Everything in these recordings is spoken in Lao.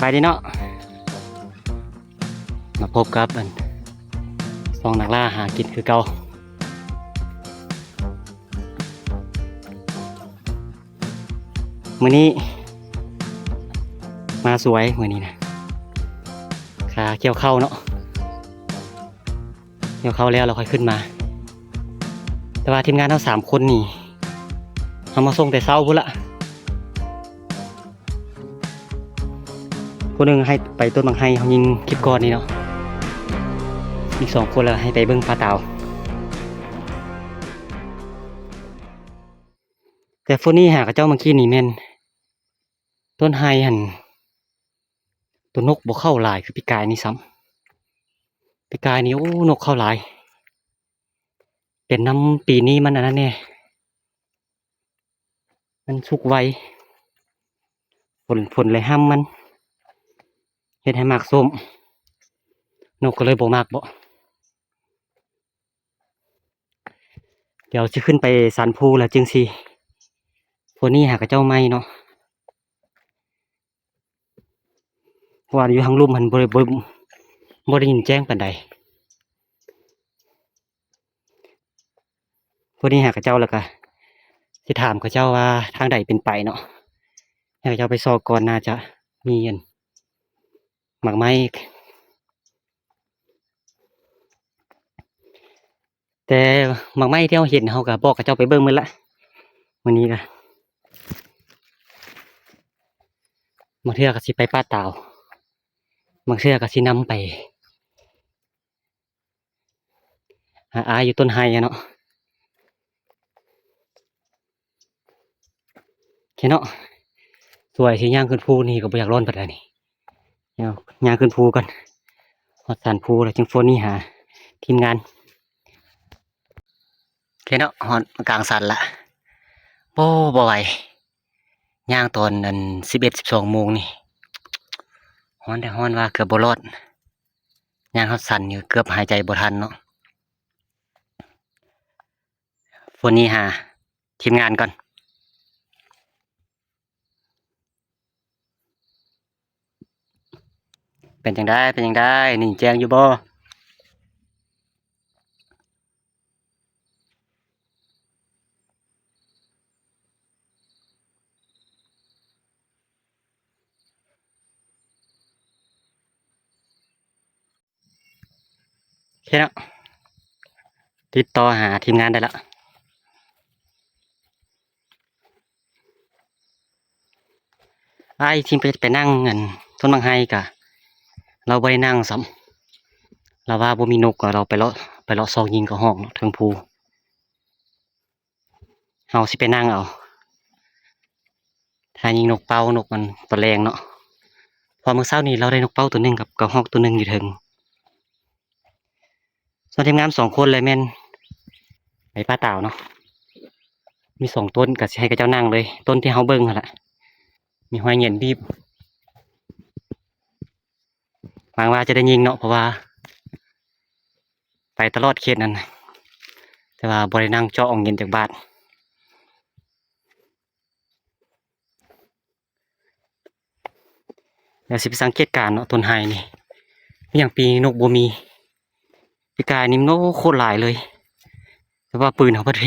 າຍດີເນາະ ມາພົບກັບອັນສອງນັກລ່າຫາກິນຄືເກົ່າ. ມື້ນີ້ມາສວຍ ມື້ນີ້ນະ ຄ່າກ່ຽວເຂົ້າເນາະ. ກ່ຽວເຂົ້າແລ້ວ ແລ້ວຄ່ອຍຂຶ້ນມາ. ແຕ່ວ່າທີມງານເຮົາສາມຄົນນີ້ ເຮົາມາສົ່ງແຕ່ເຊົ້າພຸ້ນລະ. ຜູ້ໜຶ່ງໃຫ້ໄປຕົ້ນໝາກໄຮ ເຮົາຍິງຄລິບກ່ອນນີ້ເນາະ. ອີກສອງຄົນລະໃຫ້ໄປເບິ່ງປາຕາວ. ແຕ່ໂຟນນີ້ຫາຂະເຈົ້າມາກິນນີ້ແມ່ນ ຕົ້ນໄຮຫັ້ນ ໂຕນົກບໍ່ເຂົ້າຫຼາຍຄືປີກາຍນີ້ຊ້ຳ. ປີກາຍນີ້ ໂອ້ ນົກເຂົ້າຫຼາຍ. ເປັນນຳປີນີ້ມັນອັນນັ້ນແດ່ ມັນສຸກໄວ. ຝົນ ຝົນເລີຍຫ້ຳມັນ ເຮັດໃຫ້ໝາກສົ້ມ ນົກກໍເລີຍບໍ່ມັກເບາະ. ດຽວຊິຂຶ້ນໄປສັນພູແລ້ວຈຶ່ງຊິໂຟນນີ້ຫາຂະເຈົ້າໃໝ່ເນາະ. ເພາະວ່າຢູ່ທາງລຸ່ມຫັ້ນບໍ່ໄດ້ ບໍ່ ບໍ່ໄດ້ຍິນແຈ້ງປານໃດ. ໂຟນນີ້ຫາຂະເຈົ້າ ແລ້ວກະຊິຖາມຂະເຈົ້າວ່າທາງໃດເປັນໄປເນາະ ໃຫ້ຂະເຈົ້າໄປຊອກກ່ອນ. ໜ້າຈະມີອັນໝາກໄມ້ ແຕ່ໝາກໄມ້ທີ່ເຮົາເຫັນ ເຮົາກໍບອກເຂົາເຈົ້າໄປເບິ່ງໝົດລະ. ມື້ນີ້ກໍບາງເທື່ອກໍຊິໄປປ່າຕາວ ບາງເທື່ອກໍຊິນຳໄປຫາອ້າຍຢູ່ຕົ້ນໄຮເນາະ. ໂອເຄເນາະ ສວຍຊິຍ່າງຂຶ້ນພູນີ້ກໍບໍ່ຢາກຮ້ອນປານໃດນີ້. ດຽວຍ່າງຂຶ້ນພູກ່ອນ ຮອດສັນພູແລ້ວຈຶ່ງໂຟນນີ້ຫາທີມງານ. ໂອເຄເນາະ ຮອດກາງສັນລະ. ໂອ້ ບໍ່ໄຫວ ຍ່າງຕອນອັນສິບເອັດ ສິບສອງໂມງນີ້ ຮ້ອນແທ້ຮ້ອນວ່າເກືອບບໍ່ລອດ. ຍ່າງຮອດສັນນີ້ເກືອບຫາຍໃຈບໍ່ທັນເນາະ. ໂຟນນີ້ຫາທີມງານກ່ອນ. ເປັນຈັ່ງໃດ ເປັນຈັ່ງໃດ ນີ້ແຈ້ງຢູ່ບໍ່? ໂອເຄເນາະ ຕິດຕໍ່ຫາທີມງານໄດ້ລະ. ອ້າຍທີ່ໄປ ໄປນັ່ງອັນຕົ້ນໝາກໄຮກະ ລາວບໍ່ໄດ້ນັ່ງຊ້ຳ ລາວວ່າບໍ່ມີນົກ ລາວໄປເລາະ ໄປເລາະຊອກຍິງກະຮອກເນາະ ເທິງພູ. ເຮົາຊິໄປນັ່ງເອົາ ຖ້າຍິງນົກເປົ້າ ນົກມັນຕອນແລງເນາະ ເພາະມື້ເຊົ້ານີ້ລາວໄດ້ນົກເປົ້າໂຕໜຶ່ງກັບກະຮອກໂຕໜຶ່ງຢູ່ເທິງ. ສ່ວນທີມງານສອງຄົນແຫຼະແມ່ນໄປປ່າຕາວເນາະ ມີສອງຕົ້ນ ກະຊິໃຫ້ເຂົາເຈົ້ານັ່ງເລີຍ ຕົ້ນທີ່ເຮົາເບິ່ງຫັ້ນລະ ມີຮອຍຫງຽນບີບ. ຫວັງວ່າຈະໄດ້ຍິງເນາະ ເພາະວ່າໄປຕະຫຼອດເຂດນັ້ນ ແຕ່ວ່າບໍ່ໄດ້ນັ່ງເຈາະອອກເງິນຈັກບາດ. ດຽວຊິໄປສັງເກດການເນາະ ຕົ້ນໄຮນີ້ ເປັນຫຍັງປີນີ້ນົກບໍ່ມີ. ປີກາຍນີ້ ໂອ້ ໂຄດຫຼາຍເລີຍ ແຕ່ວ່າປືນເຮົາພັດເພ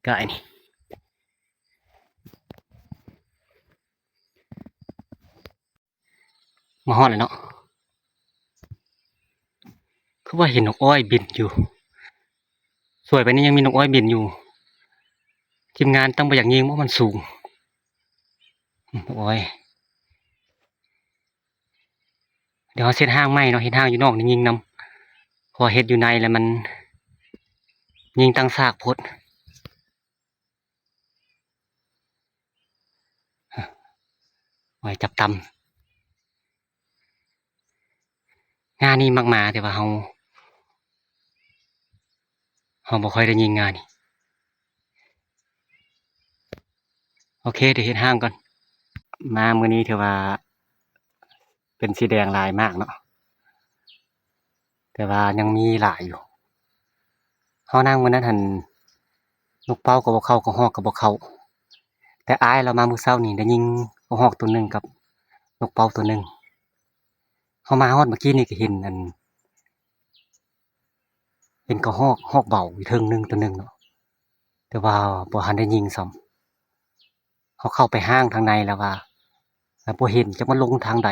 ກາຍນີ້. ມາຮອດແລ້ວເນາະ ຄືວ່າເຫັນນົກອ້ອຍບິນຢູ່ ສວຍໄປນີ້ຍັງມີນົກອ້ອຍບິນຢູ່. ທີມງານຕັ້ງບໍ່ຢາກຍິງບໍ່ ມັນສູງ. ໂອ້ຍ ດຽວເຮົາເຮັດຮ່າງໃໝ່ເນາະ ເຮັດຮ່າງຢູ່ນອກນີ້ຍິງນຳ ເພາະວ່າເຮັດຢູ່ໃນແລ້ວມັນຍິງຕັ້ງສາກໂພດ. ໂອ້ຍ ຈັບຕ່ຳ. ງານີ້ມັກມາ ແຕ່ວ່າເຮົາ ເຮົາບໍ່ຄ່ອຍໄດ້ຍິງງານີ້. ໂອເຄ ດຽວເຮັດຮ່າງກ່ອນ. ມາມື້ນີ້ຖືວ່າເປັນສີແດງຫຼາຍມາກເນາະ ແຕ່ວ່າຍັງມີຫຼາຍຢູ່. ເຮົານັ່ງມື້ນັ້ນຫັ້ນ ນົກເປົ້າກໍບໍ່ເຂົ້າ ກະຮອກກໍບໍ່ເຂົ້າ ແຕ່ອ້າຍລາວມາມື້ເຊົ້ານີ້ ໄດ້ຍິງກະຮອກໂຕໜຶ່ງກັບ ນົກເປົ້າຕົວໜຶ່ງ. ເຮົາມາຮອດເມື່ອກີ້ນີ້ກໍເຫັນອັນ ເຫັນກະຮອກ ຮອກເບົາຢູ່ເທິງໜຶ່ງຕົວໜຶ່ງເນາະ ແຕ່ວ່າບໍ່ທັນໄດ້ຍິງຊ້ຳ. ເຮົາເຂົ້າໄປຫ້າງທາງໃນແລ້ວວ່າ ແລ້ວບໍ່ເຫັນ ຈັກມັນລົງທາງໃດ.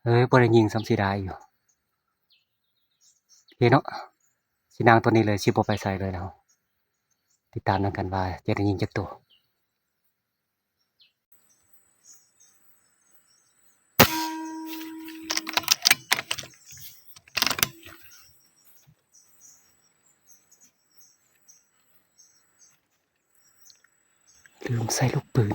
ເອີ ບໍ່ໄດ້ຍິງຊ້ຳ ເສຍດາຍຢູ່. ໂອເຄເນາະ ຊິນັ່ງຕົວນີ້ເລີຍ ຊິບໍ່ໄປໃສເລີຍແລ້ວ. ຕິດຕາມນຳກັນວ່າຈະໄດ້ຍິງຈັກໂຕ. ລືມໃສ່ລູກປືນ.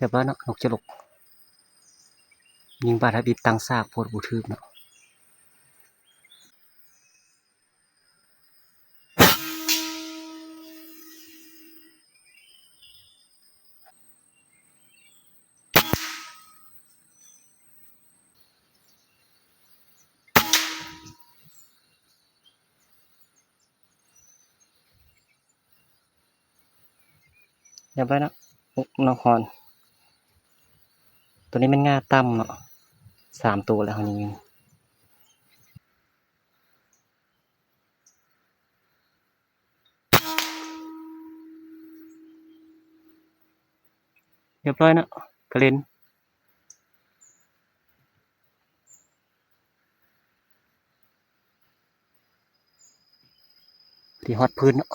ຮຽບຮ້ອຍເນາະ ນົກຈະລົກ. ຍິງປາທຳອິດຕັ້ງສາກໂພດບໍ່ຖືກເນາະ. ຮຽບຮ້ອຍເນາະ ນົກຮອນ. ໂຕນີ້ແມ່ນງ່າຕ່ຳເນາະ ສາມໂຕແລ້ວເຮົາຍິງ. ຮຽບຮ້ອຍເນາະ ກະເລັນ. ທີ່ຮອດພື້ນເນາະ.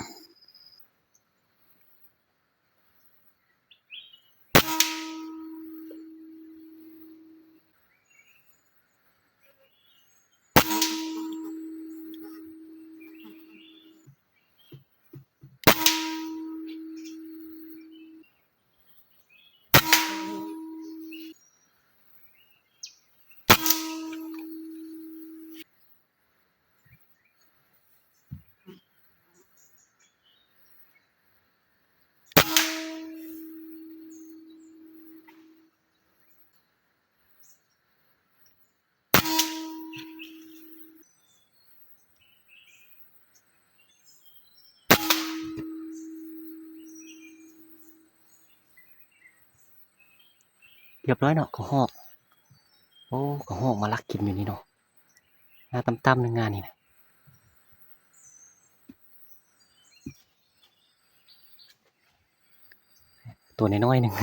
ຮຽບຮ້ອຍເນາະ ກະຮອກ. ໂອ້ ກະຮອກມາລັກກິນຢູ່ນີ້ເນາະ. ງາຕ່ຳໆ ໜຶ່ງງານີ້ນະ. ຕົວນ້ອຍໆ ໜຶ່ງ. ໂ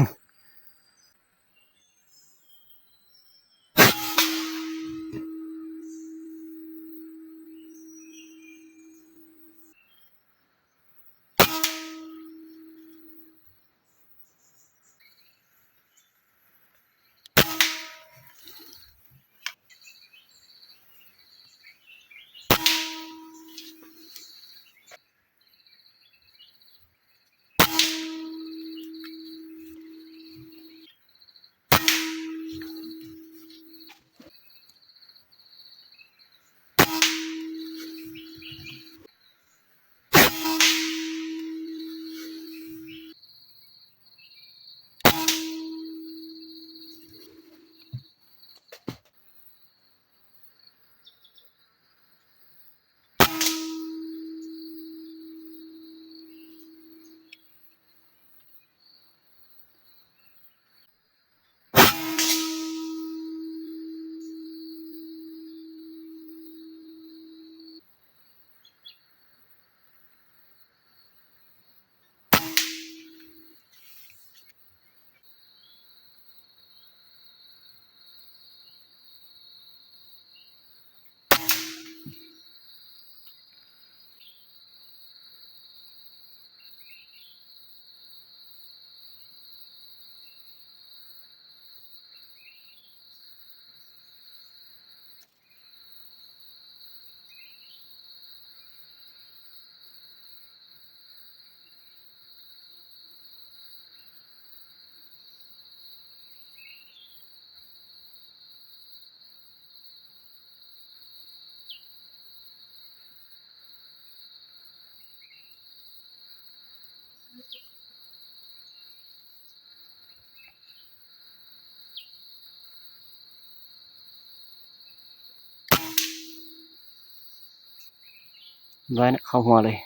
ຮ້ອຍນະ ເຂົ້າຫົວເລີຍ.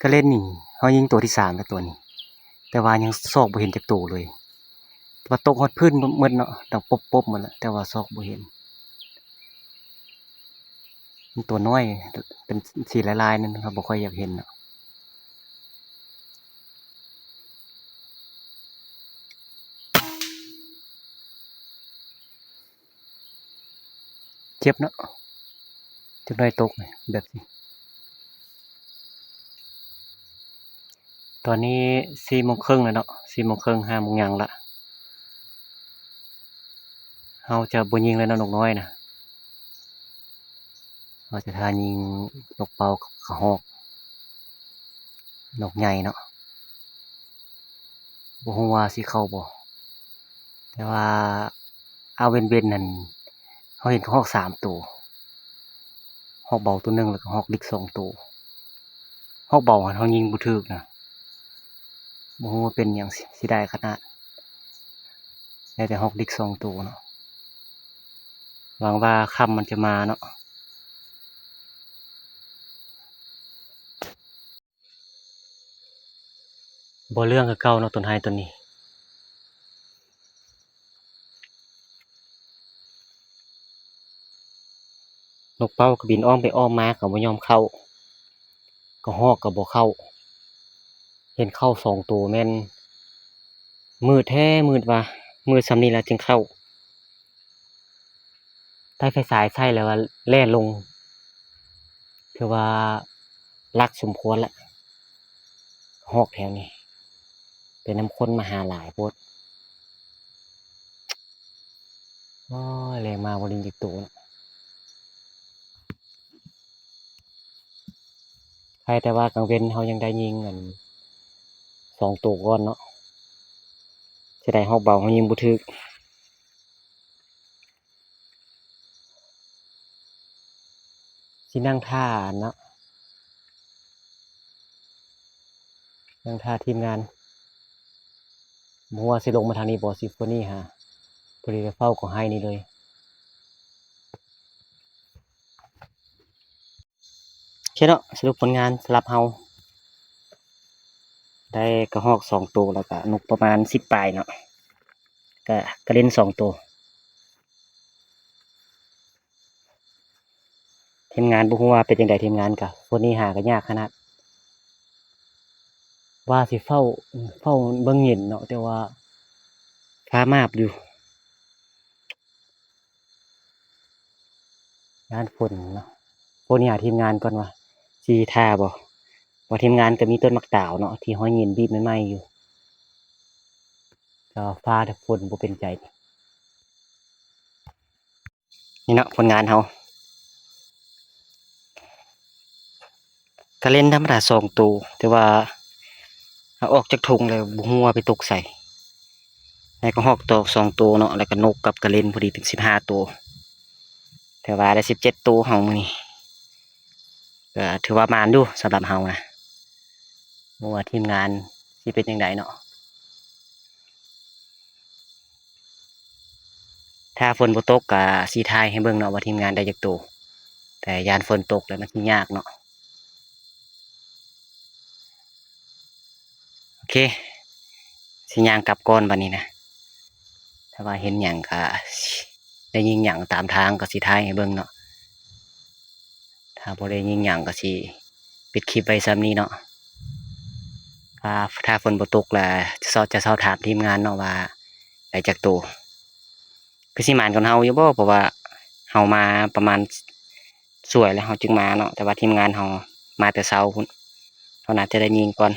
ກະເລັນນີ້ ເຮົາຍິງຕົວທີສາມແລ້ວຕົວນີ້ ແຕ່ວ່າຍັງຊອກບໍ່ເຫັນຈັກໂຕເລີຍ ແຕ່ວ່າຕົກຮອດພື້ນໝົດເນາະ ດັງປົບໆໝົດແລ້ວ ແຕ່ວ່າຊອກບໍ່ເຫັນ. ມັນຕົວນ້ອຍ ເປັນສີລາຍໆນັ້ນ ເຮົາບໍ່ຄ່ອຍຢາກເຫັນເນາະ. ເຈັບເນາະ ຈັກໜ້ອຍຕົກແບບນີ້. ຕອນນີ້ສີ່ໂມງເຄິ່ງແລ້ວເນາະ ສີ່ໂມງເຄິ່ງ ຫ້າໂມງຫຍັງລະ. ເຮົາຈະບໍ່ຍິງແລ້ວເນາະ ນົກນ້ອຍນະ. ເຮົາຈະຖ້າຍິງນົກເປົ້າກັບກະຮອກ ນົກໃຫຍ່ເນາະ ບໍ່ຮູ້ວ່າຊິເຂົ້າບໍ່. ແຕ່ວ່າອາເວັນໆຫັ້ນ ເຮົາເຫັນກະຮອກສາມໂຕ ຮອກເບົາໂຕໜຶ່ງ ແລ້ວກະຮອກດິກສອງໂຕ. ຮອກເບົາຫັ້ນເຮົາຍິງບໍ່ຖືກນະ ບໍ່ຮູ້ວ່າເປັນຫຍັງ ເສຍດາຍຂະໜາດ. ໄດ້ແຕ່ຮອກດິກສອງໂຕເນາະ ຫວັງວ່າຄ່ຳມັນຈະມາເນາະ. ບໍ່ເລື່ອງຄືເກົ່າເນາະ ຕົ້ນໄຮຕົ້ນນີ້. ນົກເປົ້າກະບິນອ້ອມໄປອ້ອມມາກະບໍ່ຍອມເຂົ້າ ກະຮອກກະບໍ່ເຂົ້າ. ເຫັນເຂົ້າສອງໂຕແມ່ນມືດແທ້ມືດວ່າ ມືດຊ່ຳນີ້ລະຈຶ່ງເຂົ້າ. ໄຕ້ໄຟສາຍໃສ່ແລ້ວວ່າແລ່ນລົງ ຖືວ່າລັກສົມຄວນລະ ຮອກແຖວນີ້ ແຕ່ນຳຄົນມາຫາຫຼາຍໂພດ. ໂອ້ຍ ແລງມາບໍ່ໄດ້ຍິງຈັກໂຕເນາະ. ໃຜແຕ່ວ່າກາງເວັນເຮົາຍັງໄດ້ຍິງອັນສອງໂຕກ່ອນເນາະ ເສຍດາຍຮອກເບົາເຮົາຍິງບໍ່ຖືກ. ຊິນັ່ງຖ້າເນາະ ນັ່ງຖ້າທີມງານ ບໍ່ຮູ້ວ່າຊິລົງມາທາງນີ້ບໍ່ ຊິເຟີນີ້ຫາ ພໍດີໄປເຝົ້າກໍໄຮນີ້ເລີຍ. ໂອເຄເນາະ ສະຫຼຸບຜົນງານສຳລັບເຮົາ ໄດ້ກະຮອກສອງໂຕ ແລ້ວກະນົກປະມານສິບປາຍເນາະ ກະ ກະເລັນສອງໂຕ. ທີມງານບໍ່ຮູ້ວ່າເປັນຈັ່ງໃດ ທີມງານກະ ພວກນີ້ຫາກະຍາກຂະໜາດ ວ່າຊິເຝົ້າ ເຝົ້າເບິ່ງເຫງັນເນາະ ແຕ່ວ່າຟ້າມາບຢູ່ ຢ້ານຝົນເນາະ. ພວກນີ້ຫາທີມງານກ່ອນວ່າຊິຖ້າບໍ່ ວ່າທີມງານກະມີຕົ້ນໝາກຕາວເນາະ ທີ່ຮ້ອຍເຫງັນບີບໃໝ່ໆຢູ່ ແຕ່ວ່າຟ້າແຕ່ຝົນບໍ່ເປັນໃຈ. ນີ້ເນາະ ຜົນງານເຮົາ ກະເລັນທຳມະດາສອງໂຕ ແຕ່ວ່າເອົາອອກຈາກຖົງແລ້ວບໍ່ຮູ້ວ່າໄປຕົກໃສ ໃນກະຮອກຕອກສອງໂຕເນາະ ແລ້ວກະນົກກັບກະເລັນພໍດີເປັນສິບຫ້າໂຕ ແຕ່ວ່າໄດ້ສິບເຈັດໂຕເຮົາມື້ນີ້ ກະຖືວ່າໝານຢູ່ສຳລັບເຮົານະ ບໍ່ວ່າທີມງານຊິເປັນຈັ່ງໃດເນາະ. ຖ້າຝົນບໍ່ຕົກກະຊິຖ່າຍໃຫ້ເບິ່ງເນາະວ່າທີມງານໄດ້ຈັກໂຕ ແຕ່ຢ້ານຝົນຕົກແລ້ວມັນຊິຍາກເນາະ. ໂອເຄ ຊິຍ່າງກັບກ່ອນບາດນີ້ນະ ຖ້າວ່າເຫັນຫຍັງກະ ໄດ້ຍິງຫຍັງຕາມທາງກະຊິຖ່າຍໃຫ້ເບິ່ງເນາະ. ຖ້າບໍ່ໄດ້ຍິງຫຍັງກະຊິປິດຄລິບໄວ້ຊ່ຳນີ້ເນາະ. ຖ້າ ຖ້າຝົນບໍ່ຕົກລະ ຈະຊອກ ຈະຊອກຖາມທີມງານເນາະວ່າໄດ້ຈັກໂຕ ຄືຊິໝານກວ່າເຮົາຢູ່ບໍ່ ເພາະວ່າເຮົາມາປະມານສວຍແລ້ວເຮົາຈຶ່ງມາເນາະ ແຕ່ວ່າທີມງານເຮົາມາແຕ່ເຊົ້າພຸ້ນ ເຮົາໜ້າຈະໄດ້ຍິງກ່ອນ.